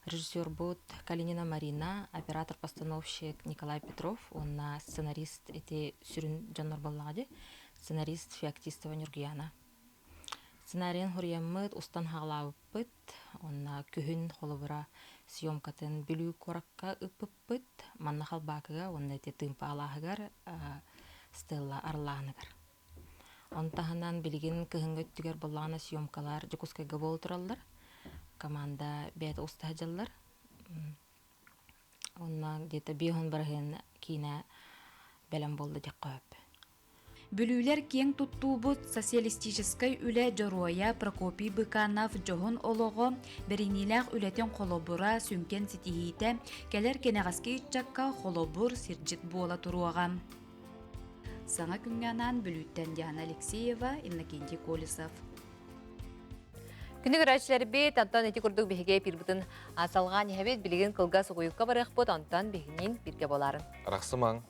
Режиссербут Калинина Марина, оператор-постановщик Николай Петров уонна сценарист ити сүрүн дьоннор буоллаҕа дии. Сценарист Феоктистова Ньургуяна. Сценарийын суруйаммыт, устан хаалаабыппыт. Уонна күһүн холобура съемкатын Бүлүү куоракка ыыппыппыт. Манна Халбаакыга уонна ити Тыымпа алааһыгар Стелла Арлааныгар. Ону таһынан билигин кыһыҥҥы өттүгэр буоллаҕына съемкалар Дьокуускайга буола тураллар. Команда бэйэтэ уста сылдьаллар. Онно где-то 50 бырыһыан киинэ бэлэм буолла диэххэ сөп. Бүлүүлэр киэҥ туттуубут социалистическай үлэ дьоруойа Прокопий Быканов дьоһун олоҕо, бэриниилээх үлэтин холобура, сүҥкэн ситиһиитэ кэлэр кэнэҕэски ыччакка холобур, сирдьит буола туруоҕа. Саҥа күҥҥэ анаан Бүлүүттэн Диана Алексеева, Иннокентий Колесов. Күнү көрөөччүлэрбит, онтон ити курдук биһиги эпирбытын салҕаан иһэбит. Билигин кылгас угуйукка барыахпыт, онтон биһигинин биргэ буоларын. Арахсымаҥ.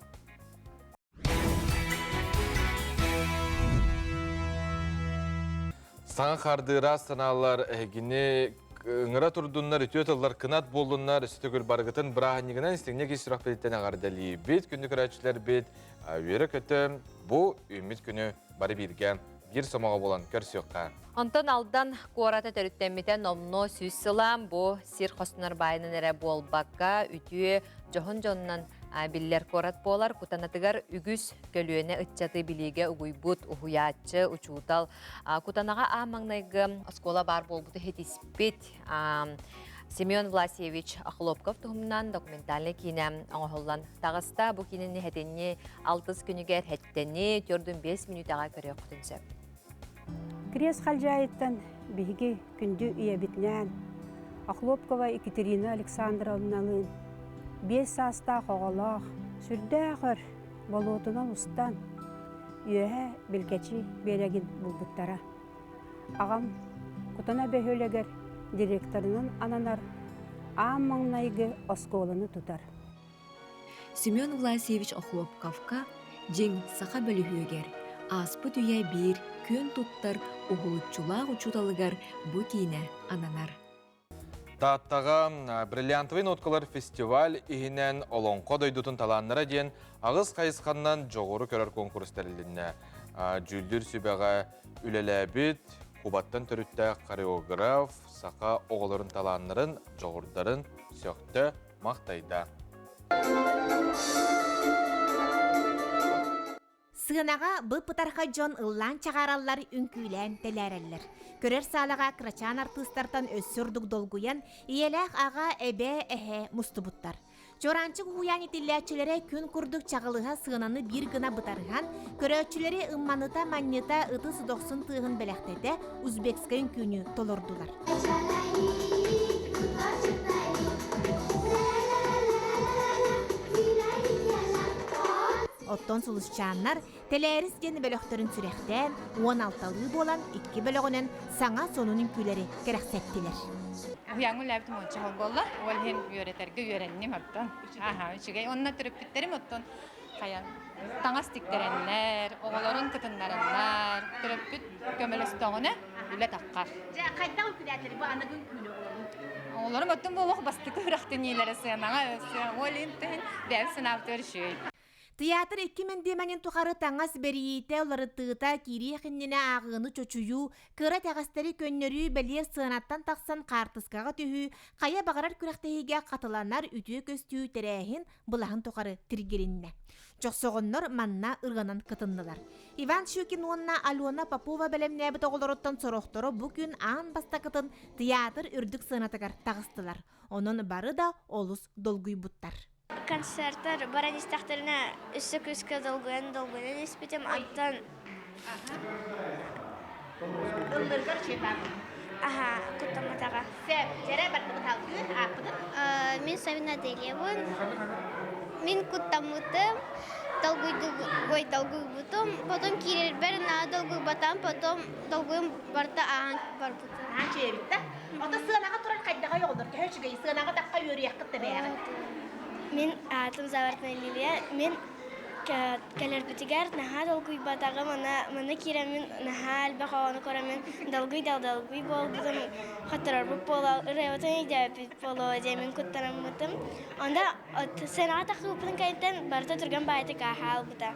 Саҥа хардыыра санаалар эһигини ыҥыра турдуннар, үтүө тыллар кынат буоллуннар, өссө төгүл барыгытын бырааһынньыгынан истиҥник ис сүрэхпититтэн эҕэрдэлиибит, күндү көрөөччүлэрбит, үөрэ-көтө бу үүммүт күнү бары бииргэ биир сомоҕо буолан көрсүөххэ. Онтон Алдан куората төрүттэммитэ номнуо сүүс сыла бу сир хостонор баайынан эрэ буолбакка, үтүө дьоһун дьонунан биллэр куорат буолар. Кутанатыгар үгүс көлүөнэ ыччаты билиигэ угуйбут уһуйааччы, учуутал Кутанаҕа аан маҥнайгы оскуола баар буолбуту иһитиспит Семен Власьевич Охлопков туһунан документальнай киинэ оҥоһуллан таҕыста. Бу киинэни хэтинни алтыс күнүгэр хэттэни төрдүн 5 мүнүүтэҕэ көрүөххүтүн сөп. Крест Халдьаайыттан биһиги күндү ийэбитинээн Охлопкова Екатерина Александровналыын биэс саастаах оҕолоох сүрдээх өр болуотунан устан үөһэ Билгэчи биэрэгин булбуттара. Аҕам Кутана бөһүөлэгэр директорынан ананар аан маҥнайгы оскуоланы тутар. Семен Власьевич Охлопковка дьиҥ саха бөлүһүөгэр ааспыт үйэ биир күөн туттар уһулуччулаах учууталыгар бу киинэ ананар. Тааттаҕа «Бриллиантовый ноткалар» фестиваль иһинэн Олоҥхо дойдутун талааннара диэн аҕыс хайысханнан дьоҕуру көрөр куонкурус тэрилиннэ. Дьүүллүүр сүбэҕэ үлэлээбит Кубаттан төрүттээх хореограф саха оҕолорун талааннарын, дьоҕурдарын сөхтө, махтайда. Сыанаҕа бып-бытархай дьон ыллаан чаҕаараллар, үҥкүүлээн тэлээрэллэр. Көрөр саалаҕа кырачаан артыыстартан өссө ордук долгуйан, ийэлээх аҕа, эбээ, эһээ мустубуттар. Чуораанчык уһуйаан итиллээччилэрэ күн курдук чаҕылыһа сыананы биир гына бытарыһан, көрөөччүлэри ымманыта-манньыта ытыс дохсун тыаһын бэлэхтэтэ узбекскай үҥкүүнү толордулар. Оттон сулусчааннар Тэлээрис диэн бөлөхтөрүн сүрэхтээн, 16-лыы буолан икки бөлөҕүнэн саҥа сонун үҥкүүлэри кэрэхсэттилэр. Уһуйааҥҥа үлээбитим уонча сыл буолла. Ол иһин үөрэтэргэ үөрэнним оттон. Аха, үчүгэй. Онно төрөппүттэрим оттон хайан таҥас тиктэрэннэр, оҕолорун кытыннараннар, төрөппүт көмөлөстөҕүнэ үлэ таххар. Дьэ, хайдах үҥкүүлээтилэр бу аныгы үҥкүүнү оҕолорун? Оҕолорум оттон буолуох бастакы үрэхтэниилэрэ сыанаҕа ол иһин бэйэм санаабытыгар үчүгэй. Театр икки мэндиэмэнин тухары таҥас бэрийиитэ, уларытыыта, киириэх иннинэ ааҕыыны чочуйуу, кыра итэҕэстэри көннөрүү, бэлиэр сыанаттан тахсан хаартыскаҕа түһүү, хайа баҕарар күрэхтэһиигэ хатыланар үтүө көстүү тэрээһин былаһын тухары тиргилиннэ. Дьохсоҕоннор манна ырыанан кытыннылар. Иван Щукин уонна Алена Попова бэлэмнээбит оҕолоруттан сорохторо бу күн аан бастакытын театр үрдүк сыанатыгар таҕыстылар. Онон бары да олус долгуйбуттар. Концертар баран истэхтэринэ өссө күүскэ долгуйан-долгуйан испитим. Онтон Аха, куттамматаҕа. Сөп, дьэрэ бардыбыт алгыы, ааппытын? Мин Савина Аделиябын. Мин куттаммытым, долгуйдугой долгуйбутум, потом киирэрбэр наһаа долгуйбатам, потом долгуйум барыта ааһан барбытым. Аан чүөбүт да? Ото сыанаҕа турар хайдаҕай оҕолор, төһө үчүгэй сыанаҕа тахха үөрүйэххит да бэйэҕит? Мин аатым Завартная Лилия. Мин кэлэрбитигэр наһаа долгуйбатаҕым, аны манна киирэммин наһаа элбэх оҕону көрөммүн долгуй да долгуй буолбутум, хотторорбут буола, ырыабытын өйдөөбүт буолуо диэммин куттанаммытым. Онно сценаҕа тахсыбыппытын кэнниттэн барыта түргэн баайытык ааһа албыта.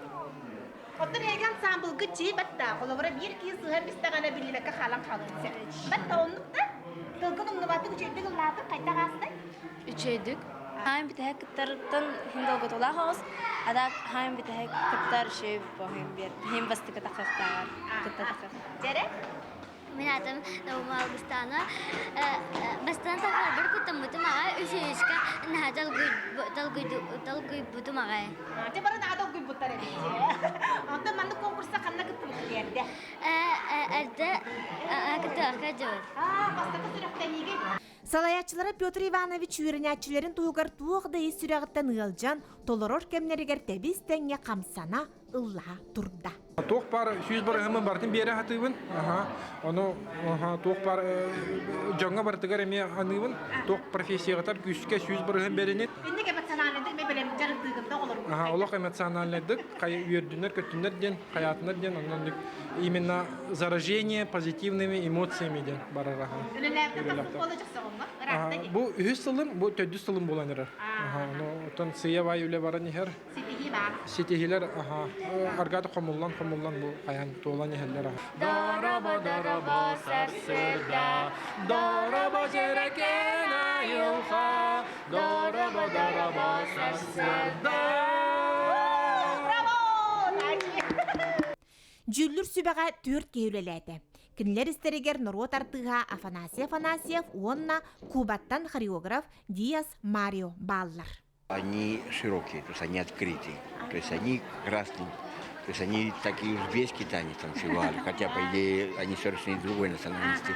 Оттон эһиги ансаамбылгыт чии батта, холобура биир киһи сыһан бистэҕинэ биллибэккэ хаалан хаалыан сөп. Батта оннук да тылгын умнубатык үчүгэйдик ыллаатык хайдах аастай? Үчүгэйдик. Хаайын бүтэһик кыттарыттан иһин долгутуулаах оҕус, а хаайын бүтэһик кыттар үчүгэй буоһун биэр. Иһин бастакы тахыахтааҕар кытта тахыах. Дьэрэ? Мин аатым Наума Алгыстана. Бастаан тахарбар куттаммытым аҕай, үсүһүскэ наһаа долгуйбутум аҕай. Дьэ бары наһаа долгуйбуттар эбит. Онтон маннык конкурса ханна кыттыбыккыт эрдэ? Эрдэ кыттыахха дьыбыт. Бастакы сүрэхтэниигэ Салайааччылара Петр Иванович үөрэнээччилэрин туһугар туох да ис сүрэҕиттэн ыалдьан, толорор кэмнэригэр тэбис-тэҥҥэ хамсана, ыллаһа турда. Туох баар сүүс барыһымын барытын биэрэ сатыыбын. Ону туох баар дьоҥҥо барытыгар эмиэ аныыбын. Туох профессияҕытар күүскэ сүүс барыһын бэринин. Инник эмоциональнайдык эмиэ бэлэм дьарыктыыгын да оҕолоргун. Олох эмоциональнайдык үөрдүннэр, көттүннэр диэн, хайаатынар диэн, онон именно заражение позитивными эмоциями диэн барар. Бу үһүс сылым, бу төрдүс сылым буолан эрэр. Оттон сыйа-бай үлэ баран иһэр. Ситиһии баар. Ситиһиилэр аргата хомуллан хомуллан бу хайан туолан иһэллэр. Дороба дороба сарсыарда, дороба дьэрэкээн айылҕа, дороба дороба сарсыарда. Дьүүллүр сүбэҕэ түөрт киһи үлэлээтэ. Кинилэр истэригэр норуот артыыһа Афанасий Афанасьев уонна Кубаттан хореограф Диас Марио бааллар. Они широкие, то есть они открытые, то есть они красные, то есть они такие узбекские танец танцевали, хотя, по идее, они совершенно другой национальности.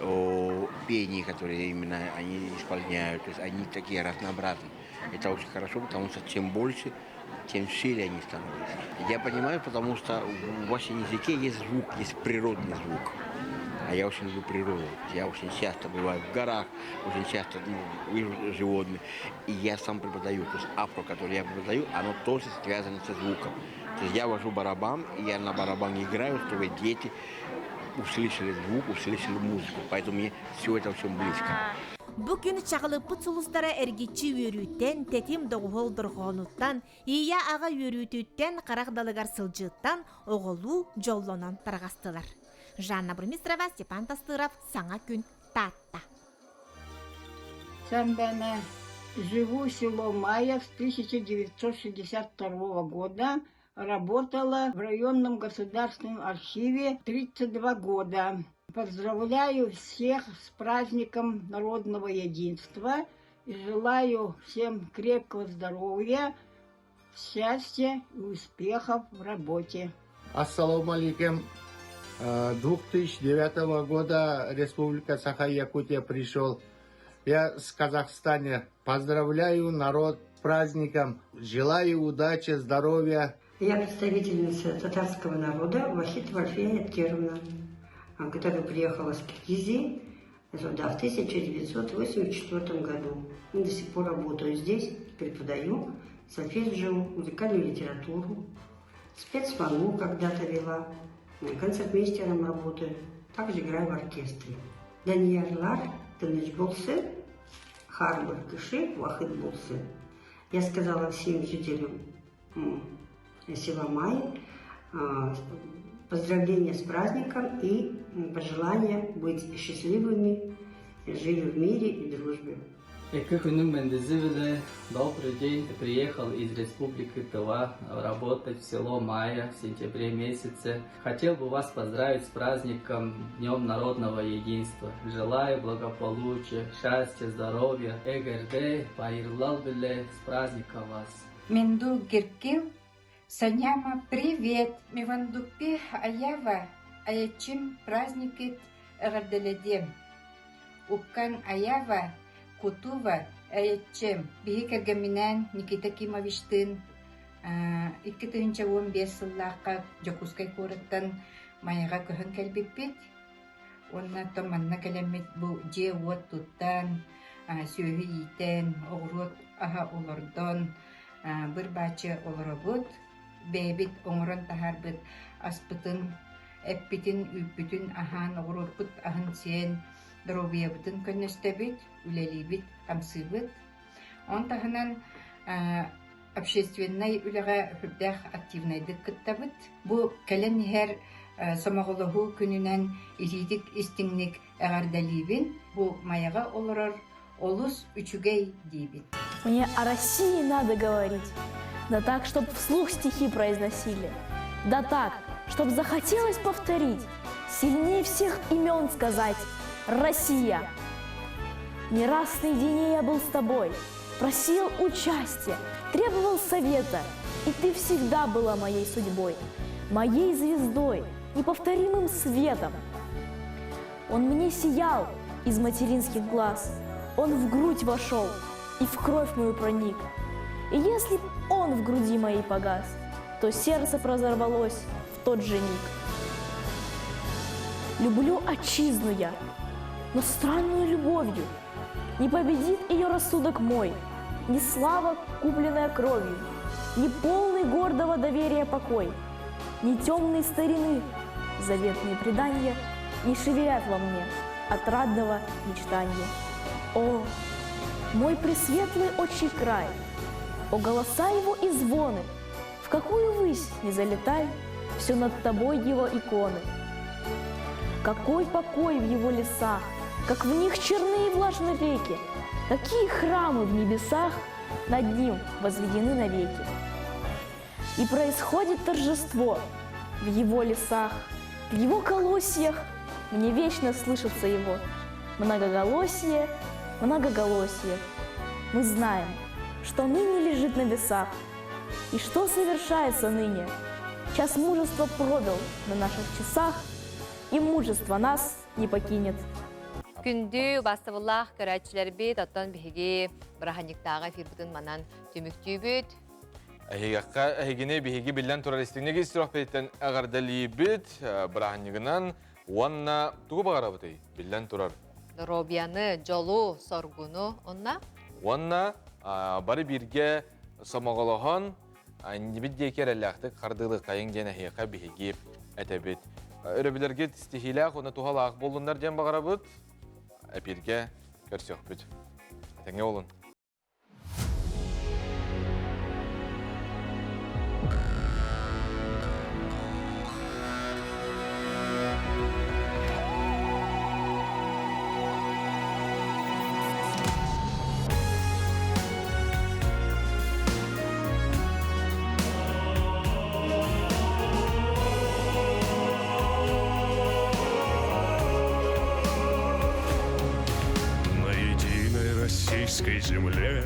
О, пение, которые именно они исполняют, то есть они такие разнообразные. Это очень хорошо, потому что чем больше, тем шире они становятся. Я понимаю, потому что в вашем языке есть звук, есть природный звук. А я очень люблю природу. Я очень часто бываю в горах, очень часто ну, вижу животных. И я сам преподаю. То есть афро, который я преподаю, оно тоже связано со звуком. То есть я вожу барабан, и я на барабане играю, чтобы дети услышали звук, услышали музыку. Поэтому мне все это очень близко. Бу күн чаҕылыппыт сулустара эргиччи үөрүүттэн, тэтим доҕуһуол дорҕоонуттан, ийэ-аҕа үөрүүтүттэн харах далыгар сылдьыыттан оҕолуу дьоллонон тарҕастылар. Жанна Бурмистрова, Степан Тастыров, Саҥа күн, Таатта. Сандана, живу село Мая с 1962 года, работала в районном государственном архиве 32 года. Поздравляю всех с праздником народного единства и желаю всем крепкого здоровья, счастья и успехов в работе. Ассаламу алейкум. 2009 года Республика Саха-Якутия пришел. Я с Казахстана. Поздравляю народ с праздником. Желаю удачи, здоровья. Я представительница татарского народа Вахитова Альфия Эткеровна, которая приехала с Киргизии сюда в 1984 году. До сих пор работаю здесь, преподаю сольфеджио, музыкальную литературу, спецфану когда-то вела, концертмейстером работаю, также играю в оркестре. Даниярлар тыныч булсын, һәрбер кеше вахыт булсын. Я сказала всем жителям села Май поздравления с праздником и пожелания быть счастливыми, жили в мире и дружбе. Добрый день. Приехал из Республики Тыва работать в село Мая в сентябре месяце. Хотел бы вас поздравить с праздником Днем Народного Единства. Желаю благополучия, счастья, здоровья. Эҕэрдэ, байырлал билле, с праздником вас. Менду Гиркил, Саняма, привет! Мивандуппи Аява, Аячим праздникит эҕэрдэлэдиэм. Уккан Аява, Кутува, Эйэччэм, биһи кэргэмминээн Никита Кимовичтыын 2015 сыллаахха Дьокуускай куораттан Майаҕа көһөн кэлбиппит. Уонна оттон манна кэлэммит бу дьиэ-уот туттан, сүөһү иитэн, оҕуруот аһа олордон, быр-бааччы олоробут. Бэйэбит оҥорон таһаарбыт аспытын, эппитин, үүппүтүн аһаан, оҕуруоппут аһын сиэн, доруобуйабытын көннөстөбүт, үлэлиибит, хамсыыбыт. Он таһынан общественнай үлэҕэ сүрдээх активнайдык кыттабыт. Бу кэлэн иһэр сомоҕолоһуу күнүнэн итиитик истиҥник эҕэрдэлиибин. Бу Майаҕа олорор олус үчүгэй диибин. Мне о России надо говорить, да так, чтоб вслух стихи произносили, да так, чтоб захотелось повторить, сильнее всех имен сказать «Россия». Не раз наедине я был с тобой, просил участия, требовал совета, и ты всегда была моей судьбой, моей звездой, неповторимым светом. Он мне сиял из материнских глаз, он в грудь вошел и в кровь мою проник. И если б он в груди моей погас, то сердце разорвалось в тот же миг. Люблю отчизну я, но странную любовью. Не победит ее рассудок мой, ни слава, купленная кровью, ни полный гордого доверия покой, ни темные старины, заветные предания не шевелят во мне отрадного мечтания. О, мой пресветлый отчий край, о, голоса его и звоны, в какую высь не залетай, все над тобой его иконы. Какой покой в его лесах, как в них черны и влажны реки, какие храмы в небесах над ним возведены навеки. И происходит торжество в его лесах, в его колосьях, мне вечно слышится его многоголосие, многоголосие. Мы знаем, что ныне лежит на весах, и что совершается ныне. Час мужества пробил на наших часах, и мужество нас не покинет. Күндү убаастабыллаах көрөөччүлэрбит, оттон биһиги бырааһынньыктааҕы эфирбытын манан түмүктүүбүт. Эһигэххэ эһигини биһиги биллэн турар истиҥник ис сүрэхпититтэн эҕэрдэлиибит бырааһынньыгынан уонна тугу баҕарабытый биллэн турар. Доруобуйаны, дьолу, соргуну онна. Уонна бары бииргэ сомоҕолоһон иннибит диэки эрэллээхтик хардыылыаххайыҥ диэн эһиэхэ биһиги этэбит. Өрөбүлэргит стихиилээх уонна туһалаах буоллуннар диэн баҕарабыт. Эпииргэ көрсүөхпүт. Этэҥҥэ буолун. На единой российской земле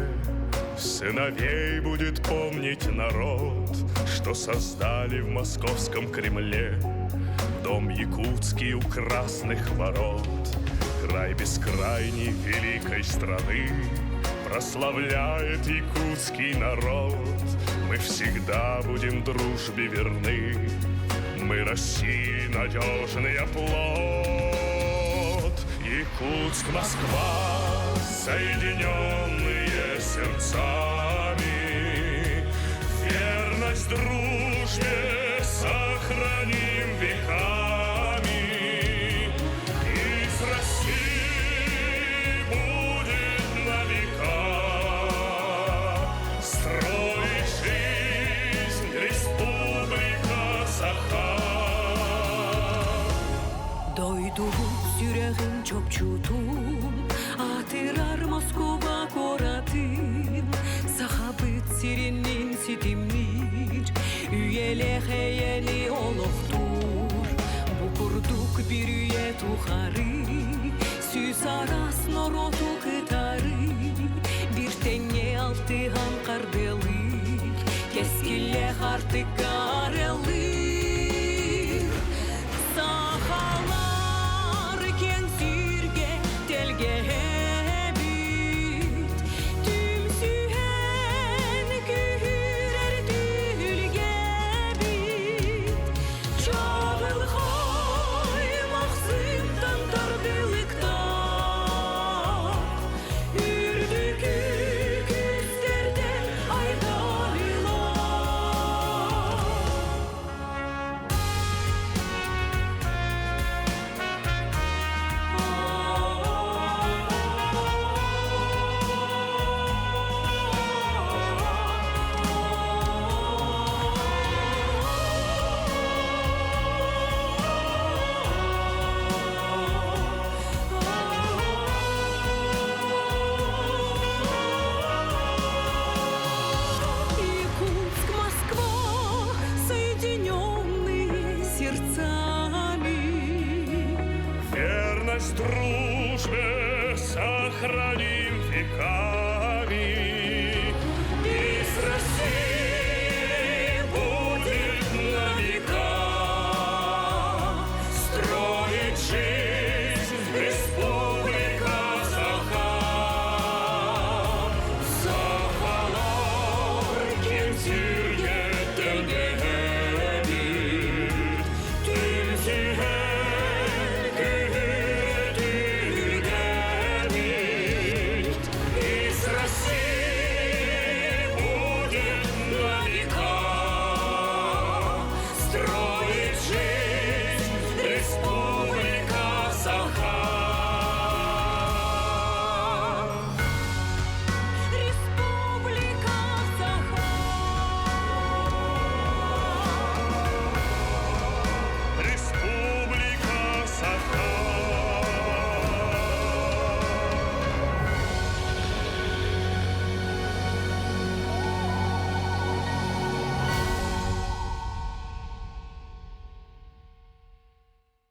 Сыновей будет помнить народ, Что создали в московском Кремле Дом якутский у красных ворот. Край бескрайней великой страны Прославляет якутский народ. Мы всегда будем дружбе верны, Мы России надежный оплот. Якутск, Москва, соединенные сердцами, Верность дружбе сохраним веками. И с Россией будет на века Строить жизнь Республика Саха. Дойдубут сүрэҕин чопчутун, Атырар Москуба куоратын, Сахабыт сиринин ситимниир, Үйэлээх эйэни олохтуур. Бу курдук бир үйэ тухары, Сүүс араас норуоту кытары, Биир тэҥҥэ алтыһан хардыалыыр, Кэскиллээх артыкка